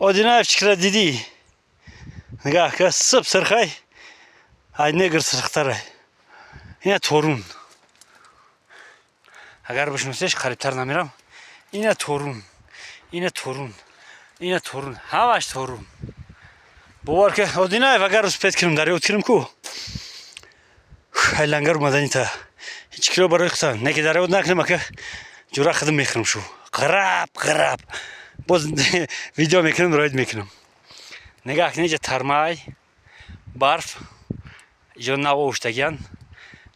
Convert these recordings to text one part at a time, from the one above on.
Одинаев чикра дидӣ? Нигаҳ ка, сиб сирхай, ай негр сирхтарай. Ина торун. Агар бишносеш, қарибтар намерам. Ина торун, ина торун, ина торун, ҳамаш торун. Бовар ка, Одинаев, агар успеть кунам, дар ёд кунам ку. Ай лангар омадани та. Ҳеҷ киро барои хусан. Не ки дар ёд накунам, ака ҷура худам мехӯрам шу. Ғараб, ғараб. Боз видео мекунам, роид мекунам. Нигаҳ кунед, иҷа тармай, барф, иҷо нав овуштагиян,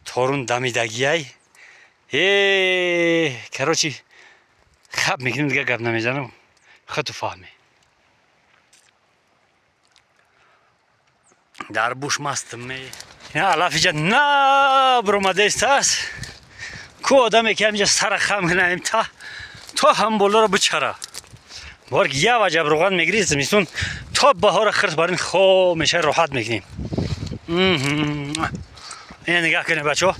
торун дамидагияй. Э, короче, хаб мекунем, дига гап намезанам. Хату фаҳме. Дар буш мастам ме. Алаф иҷа на биромадест аст. Ку одаме ки ҳамиҷа сара хам кунаем та то ҳам болоро бичара. Бор я ваҷаб руған мегири, зимистон то баҳора хирс барин хоб меша, роҳат мекунем. Ина нигаҳ кунед, бачаҳо,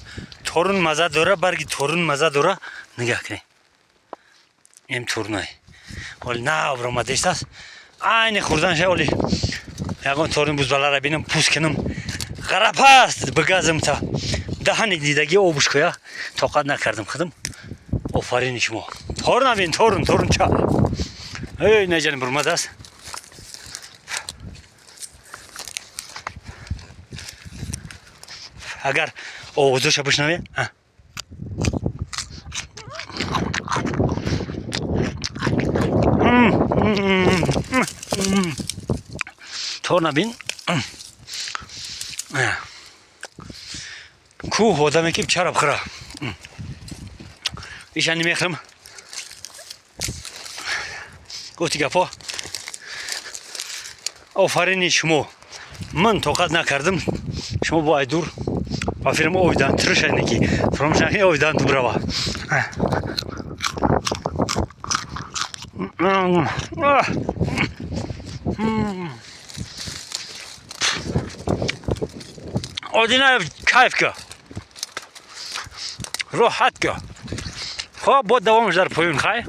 торун маза дора, барги торун маза дора, нигаҳ кунед. Ин турнай. Оли нав биромадест аст. Айни хӯрдан ша оли ягон торун бузбалара бинам, пӯст кунам. Ғараб аст, бигазм та. Даҳани дидагӣ обуш куя. Тоқат накардам худам. Офарини шумо. Торун бин, торун, торун ча. Эй, наҷани бурмадааст. Агар овозоша бишнаве, тор набин. Кӯҳ одаме ки чара бихӯра. Иша намехӯрам. Гуфти гапо. Офарини шумо. Ман тоқат накардам. Шумо бо айдур ба фирм овидан трушайне ки фаромӯш накунед, овидан дубрава. Одинаев, кайф ка. Роҳат ка. Хоб, бо давомаш дар поён, хай.